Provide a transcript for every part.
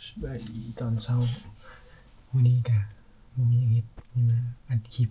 ສະບາຍດີຕອນເຊົ້າ. ມື້ນີ້ກະບໍ່ມີຫຍັງເຮັດ ມີມາອັດຄລິບ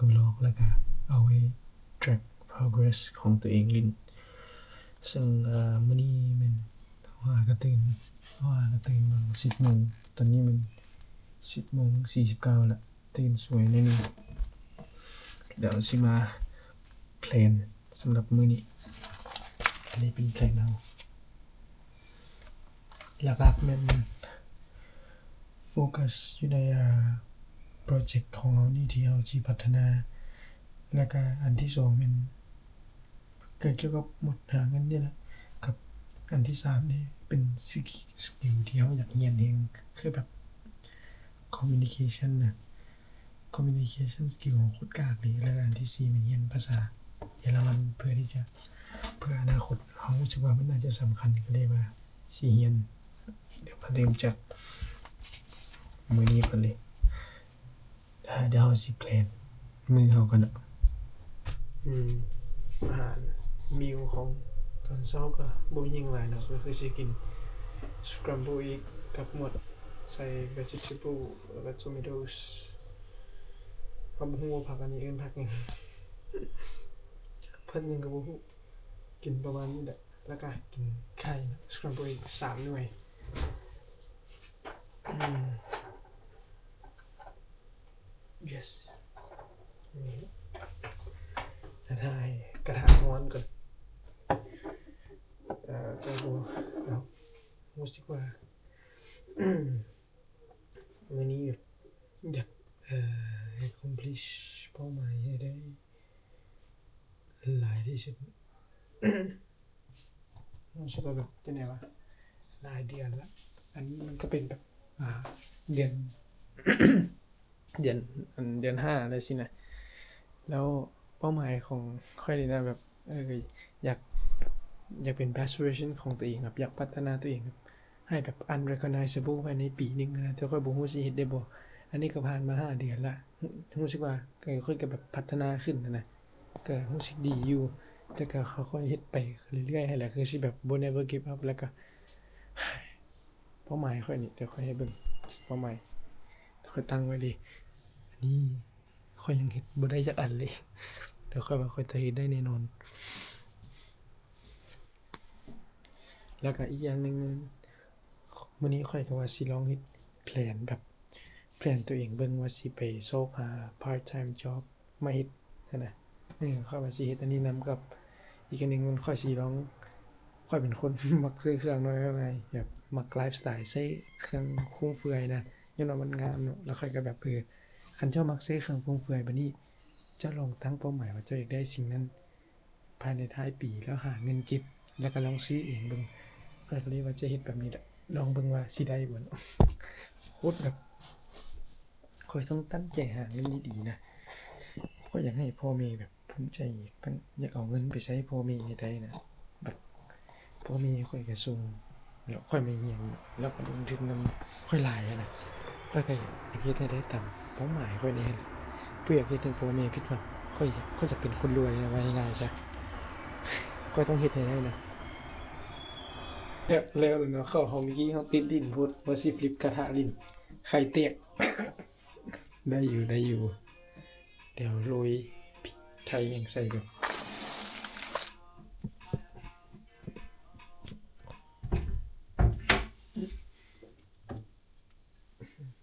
ວລັອກ ແລ້ວກະເອົາໄວ້ track progress ຂອງຕົວເອງຫຼິ້ນ. ເຊິ່ງ ເອີ ມື້ນີ້ແມ່ນເຮົາຫາກະຕື່ນ ເຮົາຫາກະຕື່ນປະມານສິບໂມງ, ຕອນນີ້ແມ່ນສິບໂມງສີ່ສິບເກົ້າລະ. ຕື່ນສວຍໜ້ອຍໜຶ່ງ. ດຽວຊິມາແພລນສຳລັບມື້ນີ້. ອັນນີ້ເປັນແພລນເຮົາ. ຫຼັກໆແມ່ນໂຟກັສຢູ່ໃນ ອາ ໂປຣເຈັກຂອງເຮົານີ້ທີ່ເຮົາຊິພັດທະນາ. ແລ້ວກະອັນທີສອງແມ່ນ ກໍກ່ຽວກັບໝົດຫາເງິນນີ້ແຫຼະ. ກັບອັນທີສາມນີ້ເປັນສະກິລທີ່ເຮົາຢາກຮຽນແຮງ ຄືແບບ communication ນະ, communication skill ເຮົາໂຄດກາກເລີຍ. ແລ້ວອັນທີສີ່ແມ່ນຮຽນພາສາເຢຍລະມັນ ເພື່ອທີ່ຈະ ເພື່ອອະນາຄົດ. ເຮົາຮູ້ສຶກວ່າມັນໜ້າຈະສຳຄັນ ກໍເລີຍວ່າຊິຮຽນ. ດຽວມາເລີ່ມຈາກມື້ນີ້ກ່ອນເລີຍ. ດຽວເຮົາຊິແພລນມື້ເຮົາກ່ອນເນາະ. ອືມ ອາຫານ ມີວຂອງຕອນເຊົ້າກໍບໍ່ມີຫຍັງຫຼາຍເນາະ, ກໍຄືຊິກິນ scramble egg ກັບໝົດ ໃສ່ vegetable ແລ້ວກໍ tomatoes. ເຮົາບໍ່ຮູ້ວ່າຜັກອັນນີ້ເອີ້ນຜັກຫຍັງ ຈັກພັນຫຍັງກໍບໍ່ຮູ້. ກິນປະມານນີ້ແຫຼະ. ແລ້ວກະກິນໄຂ່ scramble egg ສາມໜ່ວຍ. ອືມ yes ນີ້ ຖ້າຖ່າຍກະທະຮ້ອນກ່ອນ. ເອີ ເຈົ້າ ເຮົາຮູ້ສຶກວ່າ ມື້ນີ້ແບບຢາກ ເອີ accomplish ເປົ້າໝາຍໃຫ້ໄດ້ຫຼາຍທີ່ສຸດ. ຮູ້ສຶກວ່າແບບຈັ່ງໃດວະ ຫຼາຍເດືອນລະ. ອັນນີ້ມັນກໍເປັນແບບ ອ່າ ເດືອນ ເດືອນ ອັນ ເດືອນຫ້າແລ້ວຊີ້ນະ. ແລ້ວເປົ້າໝາຍຂອງຂ້ອຍນີ້ນະ ແບບ ເອີ ຢາກ ຢາກເປັນ best version ຂອງຕົວເອງ, ແບບຢາກພັດທະນາຕົວເອງ ແບບ ໃຫ້ແບບ unrecognizable ພາຍໃນປີໜຶ່ງນະ, ແຕ່ຂ້ອຍບໍ່ຮູ້ຊິເຮັດໄດ້ບໍ່. ອັນນີ້ກໍຜ່ານມາຫ້າເດືອນລະ, ຮູ້ ຮູ້ສຶກວ່າ ເອີ ຂ້ອຍກໍແບບພັດທະນາຂຶ້ນຫັ້ນນະ, ກໍຮູ້ສຶກດີຢູ່, ແຕ່ກໍຄ່ອຍໆເຮັດໄປເລື້ອຍໆຫັ້ນແຫຼະ, ຄືຊິແບບບໍ່ never give up. ແລ້ວກໍເປົ້າໝາຍຂ້ອຍນີ້ ດຽວຂ້ອຍໃຫ້ເບິ່ງເປົ້າໝາຍ ຂ້ອຍຕັ້ງໄວ້ເລີຍ. ອັນນີ້ ຂ້ອຍຍັງເຮັດບໍ່ໄດ້ຈັກອັນເລີຍ, ແຕ່ຂ້ອຍວ່າຂ້ອຍຕ້ອງເຮັດໄດ້ແນ່ນອນ. ແລ້ວກໍອີກຢ່າງໜຶ່ງ ມື້ນີ້ຂ້ອຍກໍວ່າຊິລອງເຮັດແພລນ ແບບແພລນຕົວເອງເບິ່ງວ່າຊິໄປຊອກຫາ part time job ມາເຮັດຫັ້ນນະ. ເອີ ຂ້ອຍວ່າຊິເຮັດອັນນີ້ນຳ ກັບອີກອັນໜຶ່ງ ມັນ ຂ້ອຍຊິລອງ ຂ້ອຍເປັນຄົນມັກຊື້ເຄື່ອງເນາະ, ແບບມັກ lifestyle ໃຊ້ເຄື່ອງຟຸມເຟືອຍນະ, ຍ້ອນວ່າມັນງາມເນາະ. ແລ້ວຂ້ອຍກໍແບບ ເອີ ຄັນເຈົ້າມັກໃຊ້ເຄື່ອງຟຸມເຟືອຍ ບາດນີ້ເຈົ້າລອງຕັ້ງເປົ້າໝາຍວ່າເຈົ້າຢາກໄດ້ສິ່ງນັ້ນ ພາຍໃນທ້າຍປີ ແລ້ວຫາເງິນເກັບ ແລ້ວກໍລອງຊື້ເອງເບິ່ງ. ຂ້ອຍກໍເລີຍວ່າຈະເຮັດແບບນີ້ແຫຼະ, ລອງເບິ່ງວ່າຊິໄດ້ບໍ່ເນາະ. ໂຄດແບບ ຂ້ອຍຕ້ອງຕັ້ງໃຈຫາເງິນດີໆນະ, ຂ້ອຍຢາກໃຫ້ພໍ່ແມ່ແບບພູມໃຈ, ຢາກເອົາເງິນໄປໃຊ້ພໍ່ແມ່ໃຫ້ໄດ້ນະ. ແບບ ພໍ່ແມ່ຂ້ອຍກໍສົ່ງ ແລ້ວຂ້ອຍມາຮຽນ ແລ້ວກໍລົງທຶນນຳຂ້ອຍຫຼາຍຫັ້ນນະ. ຂ້ອຍກໍຢາກເຮັດໃຫ້ໄດ້ຕາມເປົ້າໝາຍຂ້ອຍນີ້ຫັ້ນແຫຼະ, ບໍ່ຢາກເຮັດໃຫ້ພໍ່ແມ່ຜິດຫວັງ. ຂ້ອຍ ຂ້ອຍຢາກເປັນຄົນລວຍນະ, ເວົ້າງ່າຍໆຊະ, ຂ້ອຍຕ້ອງເຮັດໃຫ້ໄດ້ນະ. ແລ້ວ ແລ້ວເນາະ, ເຂົ້າຫ້ອງເມື່ອກີ້ເຮົາຕິດຫຼິ້ນໂພດ ວ່າຊິຟລິບກະທະຫຼິ້ນ ໄຂ່ແຕກ. ໄດ້ຢູ່ ໄດ້ຢູ່. ດຽວໂລຍພິກໄທຫຍັງໃສ່ກ່ອນ.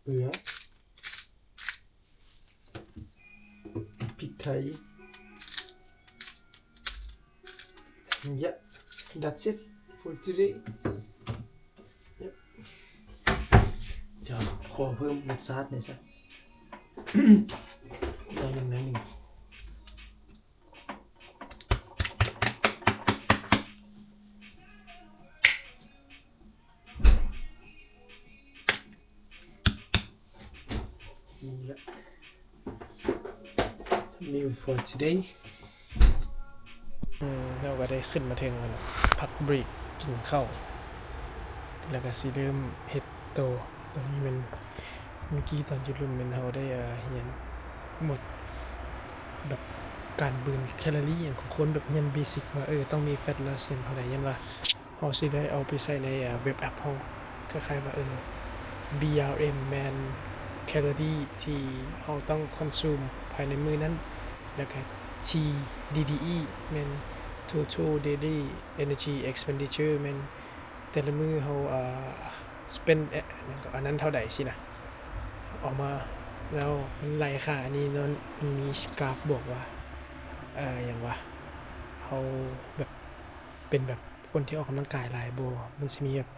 ເກືອ ພິກໄທ. Yeah, that's it for today. Yep. ດຽວຂໍເພີ່ມລົດຊາດໜ້ອຍຊະ. ໜ້ອຍໜຶ່ງ ໜ້ອຍໜຶ່ງ. ນີ້ລະ meal for today. ອືມ ເຮົາກໍໄດ້ຂຶ້ນມາເທິງແລ້ວເນາະ, ພັກເບຣກກິນເຂົ້າ ແລ້ວກໍຊິເລີ່ມເຮັດຕໍ່. ຕອນນີ້ແມ່ນ ເມື່ອກີ້ຕອນຢູ່ລຸ່ມແມ່ນເຮົາໄດ້ ເອີ ຮຽນໝົດ ແບບການເບີນແຄລໍຣີຫຍັງຂອງຄົນ, ແບບຮຽນເບສິກວ່າ ເອີ ຕ້ອງມີ fat loss ຫຍັງເທົ່າໃດ, ຢ້ານວ່າເຮົາຊິໄດ້ເອົາໄປໃຊ້ໃນ ເອີ ເວັບແອັບເຮົາ, ຄ້າຍໆວ່າ ເອີ ບີອາຣເອັມ ແມ່ນແຄລໍຣີທີ່ເຮົາຕ້ອງຄອນຊູມພາຍໃນມື້ນັ້ນ ແລ້ວກະ ທີດີດີອີ ແມ່ນ Total Daily Energy Expenditure ແມ່ນແຕ່ລະມື້ເຮົາ ເອີ ສະເປັນ ເອີ ອັນນັ້ນເທົ່າໃດຊີ້ນະ ອອກມາແລ້ວມັນໄລ່ຄ່າອັນນີ້ເນາະ ມັນມີກຣາຟບອກວ່າ ເອີ ຫຍັງວະ ເຮົາແບບ ເປັນແບບຄົນທີ່ອອກກຳລັງກາຍຫຼາຍບໍ່ ມັນຊິມີແບບ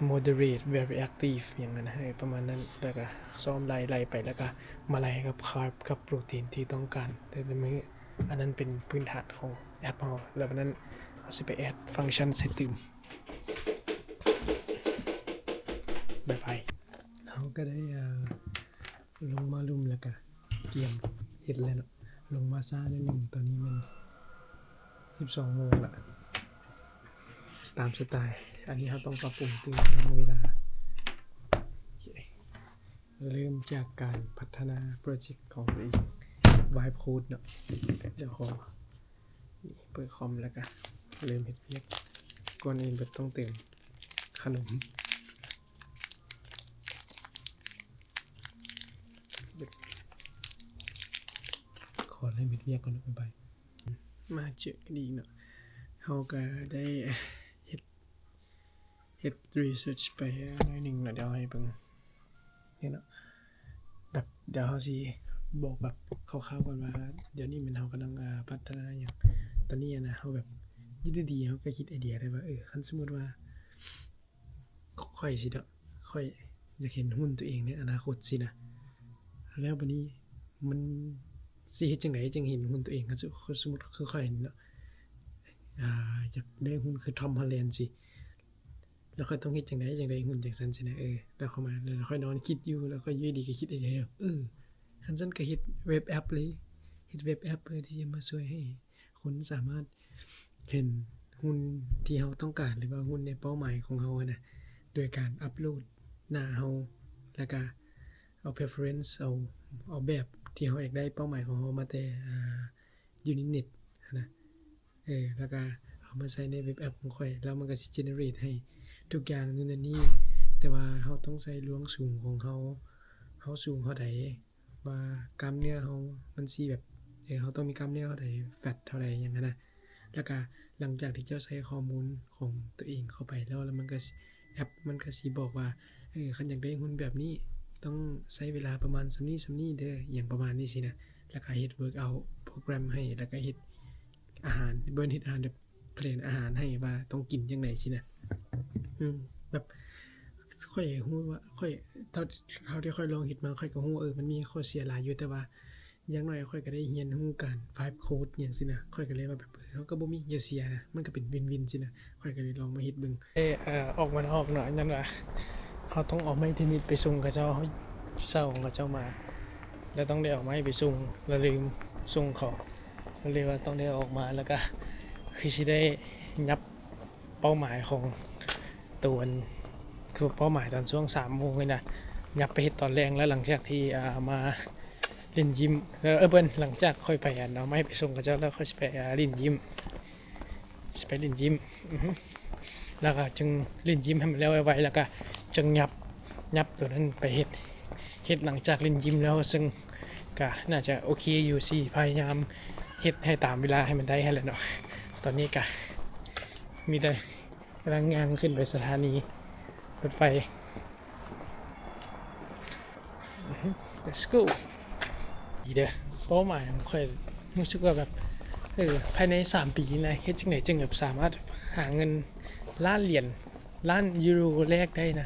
moderate very active ຫຍັງຫັ້ນນະ ເອີ ປະມານນັ້ນ ແລ້ວກະຊ້ອມໄລ່ໆໄປ ແລ້ວກະມາໄລ່ກັບຄາບກັບໂປຣຕີນທີ່ຕ້ອງການແຕ່ລະມື້ ອັນນັ້ນເປັນພື້ນຖານຂອງແອັບເຮົາ ແລ້ວບາດນັ້ນເຮົາຊິໄປແອັດຟັງຊັນໃສ່ຕື່ມ. ບາຍບາຍ. ເຮົາກະໄດ້ ເອີ ລົງມາລຸ່ມແລ້ວກະກຽມເຮັດແລ້ວເນາະ ລົງມາຊ້າໜ້ອຍໜຶ່ງ ຕອນນີ້ແມ່ນສິບສອງໂມງລະ ຕາມສະໄຕ ອັນນີ້ເຮົາຕ້ອງປັບປຸງຕື່ມເລື່ອງເວລາ. ໂອເຄ ເລີ່ມຈາກການພັດທະນາໂປຣເຈັກຂອງຕົວເອງ Vibe Code ເນາະ ດຽວຂໍ ນີ້ ເປີດຄອມແລ້ວກະເລີ່ມເຮັດວຽກ ກ່ອນອື່ນແບບຕ້ອງເຕີມຂະໜົມ ຂໍເລີ່ມເຮັດວຽກກ່ອນ ບາຍບາຍ. ມາເຈີກັນອີກເນາະ ເຮົາກະໄດ້ເຮັດ ເຮັດຣີເສີດໄປໜ້ອຍໜຶ່ງລະ ດຽວໃຫ້ເບິ່ງ ນີ້ເນາະ ແບບ ດຽວເຮົາຊິບອກແບບຄ່າວໆກ່ອນວ່າ ດຽວນີ້ແມ່ນເຮົາກຳລັງ ເອີ ພັດທະນາຫຍັງ ຕອນນີ້ຫັ້ນນະ ເຮົາແບບ ຢູ່ດີໆເຮົາກະຄິດໄອເດຍໄດ້ວ່າ ເອີ ຄັນສົມມຸດວ່າ ຂ້ອຍຊີ້ເນາະ ຂ້ອຍຢາກເຫັນຫຸ່ນຕົວເອງໃນອະນາຄົດຊີ້ນະ ແລ້ວບາດນີ້ມັນຊິເຮັດຈັ່ງໃດຈຶ່ງເຫັນຫຸ່ນຕົວເອງ ຄັນສົມມຸດຄືຂ້ອຍນີ້ເນາະ ອາ ຢາກໄດ້ຫຸ່ນຄືທອມ ຮໍແລນຊີ້ ແລ້ວຂ້ອຍຕ້ອງເຮັດຈັ່ງໃດຈຶ່ງໄດ້ຫຸ່ນຈັ່ງຊັ້ນຊີ້ນະ ເອີ ແລ້ວຂ້ອຍມາ ແລ້ວຂ້ອຍນອນຄິດຢູ່ ແລ້ວຂ້ອຍຢູ່ດີກະຄິດໄອເດຍ ເອີ ຄັນຊັ້ນກະເຮັດເວັບແອັບເລີຍ ເຮັດເວັບແອັບເພື່ອທີ່ຈະມາຊ່ວຍໃຫ້ຄົນສາມາດເຫັນຫຸ່ນທີ່ເຮົາຕ້ອງການ ຫຼືວ່າຫຸ່ນໃນເປົ້າໝາຍຂອງເຮົາຫັ້ນນະ ໂດຍການອັບໂຫຼດໜ້າເຮົາ ແລ້ວກະເອົາ preference ເອົາ ເອົາແບບທີ່ເຮົາຢາກໄດ້ເປົ້າໝາຍຂອງເຮົາມາແຕ່ ອາ ຢູ່ໃນເນັດຫັ້ນນະ ເອີ ແລ້ວກະເອົາມາໃສ່ໃນເວັບແອັບຂອງຂ້ອຍ ແລ້ວມັນກະຊິ generate ໃຫ້ທຸກຢ່າງ ໂນ່ນນັ້ນນີ້ ແຕ່ວ່າເຮົາຕ້ອງໃສ່ລວງສູງຂອງເຮົາ ເຮົາສູງເທົ່າໃດ ວ່າກ້າມເນື້ອເຮົາມັນຊິແບບ ເອີ ເຮົາຕ້ອງມີກ້າມເນື້ອເທົ່າໃດ ແຟັດເທົ່າໃດ ຫຍັງຫັ້ນນະ ແລ້ວກະຫຼັງຈາກທີ່ເຈົ້າໃສ່ຂໍ້ມູນຂອງຕົວເອງເຂົ້າໄປແລ້ວ ແລ້ວມັນກະຊິ ແອັບມັນກະຊິບອກວ່າ ເອີ ຄັນຢາກໄດ້ຫຸ່ນແບບນີ້ ຕ້ອງໃຊ້ເວລາປະມານສ່ຳນີ້ສ່ຳນີ້ເດີ ອີ່ຫຍັງປະມານນີ້ຊີ້ນະ ແລ້ວກະເຮັດ workout program ໃຫ້ ແລ້ວກະເຮັດອາຫານ ເບິ່ງເຮັດອາຫານແບບ ແພລນອາຫານໃຫ້ວ່າຕ້ອງກິນຈັ່ງໃດຊີ້ນະ ອືມ ແບບ ຂ້ອຍຮູ້ວ່າ ຂ້ອຍ ເທົ່າ ເທົ່າທີ່ຂ້ອຍລອງເຮັດມາ ຂ້ອຍກະຮູ້ວ່າ ເອີ ມັນມີຂໍ້ເສຍຫຼາຍຢູ່ ແຕ່ວ່າ ຢ່າງໜ້ອຍຂ້ອຍກະໄດ້ຮຽນຮູ້ການ vibe code ຫຍັງຊີ້ນະ ຂ້ອຍກະເລີຍວ່າແບບ ເອີ ເຮົາກະບໍ່ມີຫຍັງຈະເສຍນະ ມັນກະເປັນວິນວິນຊີ້ນະ ຂ້ອຍກະເລີຍລອງມາເຮັດເບິ່ງ ເອີ ອອກມານອກເນາະ ຍ້ອນວ່າເຮົາຕ້ອງເອົາໄມ້ເທນນິດໄປສົ່ງເຂົາເຈົ້າ ເຊົ່າຂອງເຂົາເຈົ້າມາ ແລ້ວຕ້ອງໄດ້ເອົາໄມ້ໄປສົ່ງ ແລ້ວລືມສົ່ງເຂົາ ເລີຍວ່າຕ້ອງໄດ້ອອກມາ ແລ້ວກະຄືຊິໄດ້ຫຍັບເປົ້າໝາຍຂອງໂຕອັນ ຄືເປົ້າໝາຍຕອນຊ່ວງສາມໂມງນີ້ນະ ຫຍັບໄປເຮັດຕອນແລງ ແລ້ວຫຼັງຈາກທີ່ ອາ ມາຫຼິ້ນຢິມ ເອີ ເອີ ເບິ່ງ ຫຼັງຈາກຂ້ອຍໄປ ອັນ ເອົາໄມ້ໄປສົ່ງເຂົາເຈົ້າແລ້ວ ຂ້ອຍຊິໄປ ອາ ຫຼິ້ນຢິມ ຊິໄປຫຼິ້ນຢິມ ອື ແລ້ວກະຈຶ່ງຫຼິ້ນຢິມໃຫ້ມັນແລ້ວໄວໆ ແລ້ວກະຈຶ່ງຫຍັບ ຫຍັບໂຕນັ້ນໄປເຮັດ ເຮັດຫຼັງຈາກຫຼິ້ນຢິມແລ້ວ ເຊິ່ງກະໜ້າຈະໂອເຄຢູ່ ຊິພະຍາຍາມເຮັດໃຫ້ຕາມເວລາໃຫ້ມັນໄດ້ຫັ້ນແຫຼະເນາະ ຕອນນີ້ກະມີແຕ່ກຳລັງຍ່າງຂຶ້ນໄປສະຖານີລົດໄຟ let's go ດີເດີ ເປົ້າໝາຍຂອງຂ້ອຍ ຮູ້ສຶກວ່າແບບ ເອີ ພາຍໃນສາມປີນີ້ນະ ເຮັດຈັ່ງໃດຈຶ່ງແບບສາມາດຫາເງິນລ້ານຫຼຽນ ລ້ານຢູໂຣແລກໄດ້ນະ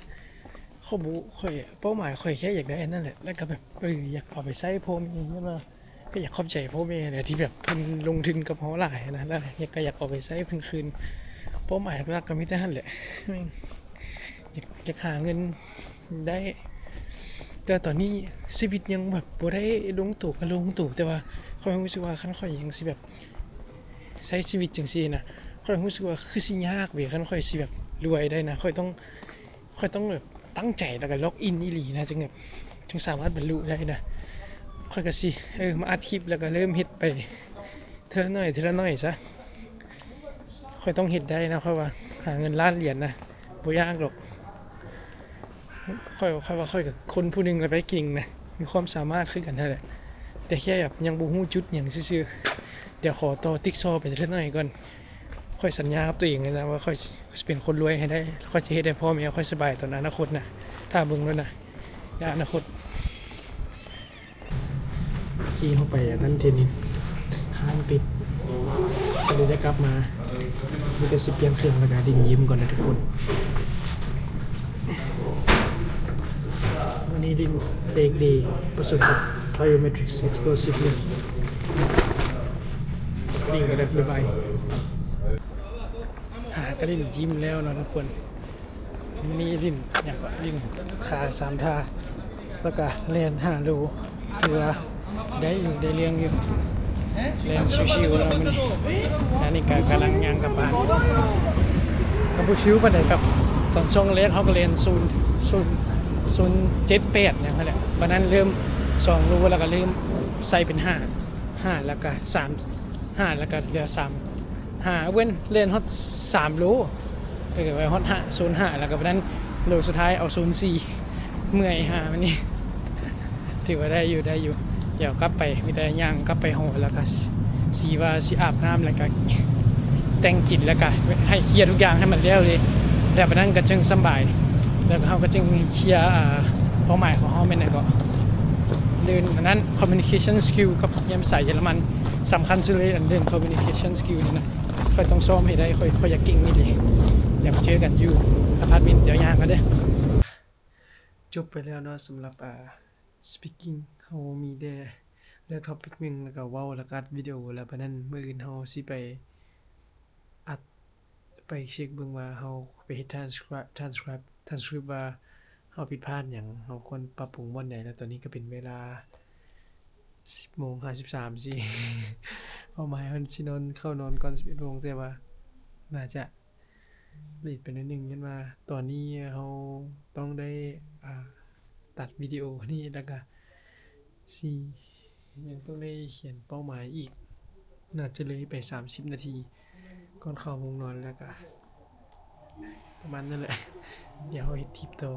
ຂ້ອຍບໍ່ ຂ້ອຍ ເປົ້າໝາຍຂ້ອຍແຄ່ຢາກໄດ້ອັນນັ້ນແຫຼະ ແລ້ວກະແບບ ເອີ ຢາກເອົາໄປໃຊ້ພໍ່ແມ່ ກະຢາກຂອບໃຈພໍ່ແມ່ຫັ້ນແຫຼະ ທີ່ແບບເພິ່ນລົງທຶນກັບເຮົາຫຼາຍຫັ້ນນະ ແລ້ວກະຢາກເອົາໄປໃຊ້ເພິ່ນຄືນ ເປົ້າໝາຍຫຼັກໆກະມີແຕ່ຫັ້ນແຫຼະ ແມ່ນ ຢາກ ຢາກຫາເງິນໄດ້ ແຕ່ຕອນນີ້ຊີວິດຍັງແບບບໍ່ໄດ້ລົງໂຕ ກະລົງໂຕ ແຕ່ວ່າຂ້ອຍຮູ້ສຶກວ່າຄັນຂ້ອຍຍັງຊິແບບໃຊ້ຊີວິດຈັ່ງຊີ້ນະ ຂ້ອຍຮູ້ສຶກວ່າຄືຊິຍາກເວີຍ ຄັນຂ້ອຍຊິແບບລວຍໄດ້ນະ ຂ້ອຍຕ້ອງ ຂ້ອຍຕ້ອງແບບຕັ້ງໃຈ ແລ້ວກະລັອກອິນອີ່ຫຼີນະ ຈຶ່ງແບບ ຈຶ່ງສາມາດບັນລຸໄດ້ນະ ຂ້ອຍກະຊິ ເອີ ມາອັດຄລິບ ແລ້ວກະເລີ່ມເຮັດໄປເທື່ອລະໜ້ອຍ ເທື່ອລະໜ້ອຍຊະ ຂ້ອຍຕ້ອງເຮັດໄດ້ນະ ຂ້ອຍວ່າຫາເງິນລ້ານຫຼຽນນະ ບໍ່ຍາກດອກ ຂ້ອຍ ຂ້ອຍວ່າຂ້ອຍກໍຄົນຜູ້ໜຶ່ງລະໄປເກັ່ງນະ ມີຄວາມສາມາດຄືກັນຫັ້ນແຫຼະ ແຕ່ແຄ່ແບບຍັງບໍ່ຮູ້ຈຸດຫຍັງຊື່ໆ. ດຽວຂໍຕໍ່ຕິກຊໍໄປເທື່ອໜ້ອຍກ່ອນ. ຂ້ອຍສັນຍາກັບຕົວເອງເລີຍນະວ່າຂ້ອຍ ຂ້ອຍຊິເປັນຄົນລວຍໃຫ້ໄດ້ ຂ້ອຍຊິເຮັດໃຫ້ພໍ່ແມ່ຂ້ອຍສະບາຍຕອນອະນາຄົດນະ. ຖ້າເບິ່ງໂລດນະ ໃນອະນາຄົດ. ກີ້ເຮົາໄປອັນນັ້ນເທື່ອໜຶ່ງ ຮ້ານປິດ ກໍເລີຍໄດ້ກັບມາ. ມີແຕ່ຊິປ່ຽນເຄື່ອງ ແລ້ວກໍຫຼິ້ນຍິມກ່ອນນະທຸກຄົນ. ມື້ນີ້ຫຼິ້ນ Leg Day ປະສົມກັບ Plyometrics Explosiveness. ຫຼິ້ນກັນແບບໄວໆ. ຫາກໍຫຼິ້ນຢິມແລ້ວເນາະທຸກຄົນ. ມີຫຼິ້ນຫຍັງກໍຫຼິ້ນຂາສາມທ່າ ແລ້ວກໍແລ່ນຫ້າໂລ ຖືວ່າໄດ້ຢູ່ ໄດ້ເລື່ອງຢູ່ ແລ່ນຊິວໆ ແລ້ວມື້ນີ້. ອັນນີ້ກໍກຳລັງຍ່າງກັບບ້ານ ກໍບໍ່ຊິວປານໃດ ກັບຕອນຊ່ວງແລກເຮົາກໍແລ່ນສູນ ສູນ ສູນເຈັດແປດຫຍັງຫັ້ນແຫຼະ. ບາດນັ້ນເລີ່ມສອງໂລ ແລ້ວກໍເລີ່ມໃສ່ເປັນຫ້າ ຫ້າ ແລ້ວກໍສາມ ຫ້າ ແລ້ວກໍເຫຼືອສາມ ຫາເວັ້ນເລ່ນຮອດສາມໂລ ເອີ ໄປຮອດຫ້າ ໂຊນຫ້າ ແລ້ວກໍບາດນັ້ນໂລສຸດທ້າຍເອົາໂຊນສີ່ ເມື່ອຍຫາມັນນີ້. ຖືວ່າໄດ້ຢູ່ ໄດ້ຢູ່. ດຽວກັບໄປ ມີແຕ່ຍ່າງກັບໄປຫໍ ແລ້ວກໍຊິວ່າຊິອາບນ້ຳ ແລ້ວກໍແຕ່ງກິນ ແລ້ວກໍໃຫ້ເຄຍທຸກຢ່າງໃຫ້ມັນແລ້ວເລີຍ ແລ້ວບາດນັ້ນກໍຈຶ່ງສຳບາຍ ແລ້ວກໍເຮົາກໍຈຶ່ງເຄຍ ອ່າ ເປົ້າໝາຍຂອງເຮົາແມ່ນຫຍັງເກາະ. ເລື່ອງອັນນັ້ນ communication skill ກັບຮຽນພາສາເຢຍລະມັນ ສຳຄັນສຸດເລີຍ ອັນເລື່ອງ communication skill ນີ້ນະ ຂ້ອຍຕ້ອງຊ້ອມໃຫ້ໄດ້. ຂ້ອຍ ຂ້ອຍຢາກເກັ່ງອີ່ຫຼີ. ດຽວເຈີກັນຢູ່ອາພາດເມັນ ດຽວຍ່າງກ່ອນເດີ້. ຈົບໄປແລ້ວເນາະ ສຳລັບ ອ່າ speaking ເຮົາມີແຕ່ເລືອກ topic ໜຶ່ງ ແລ້ວກໍເວົ້າ ແລ້ວກໍອັດວິດີໂອ ແລ້ວບາດນັ້ນມື້ອື່ນເຮົາຊິໄປອັດ ໄປເຊັກເບິ່ງວ່າເຮົາໄປເຮັດ transcribe transcribe transcript ວ່າເຮົາຜິດພາດຫຍັງ ເຮົາຄວນປັບປຸງບ່ອນໃດ. ແລ້ວຕອນນີ້ກໍເປັນເວລາສິບໂມງຫ້າສິບສາມຊີ້ ເປົ້າໝາຍເຮົາຊິນອນ ເຂົ້ານອນກ່ອນສິບເອັດໂມງ ແຕ່ວ່າໜ້າຈະເລດໄປໜ້ອຍໜຶ່ງ ຍ້ອນວ່າຕອນນີ້ເຮົາຕ້ອງໄດ້ ອ່າ ຕັດວິດີໂອນີ້ ແລ້ວກະ ສີ່ ຍັງຕ້ອງໄດ້ຂຽນເປົ້າໝາຍອີກ ໜ້າຈະເລີຍໄປສາມສິບນາທີ ກ່ອນເຂົ້າຫ້ອງນອນ ແລ້ວກະປະມານນັ້ນແຫຼະ. ດຽວເຮົາເຮັດຄລິບຕໍ່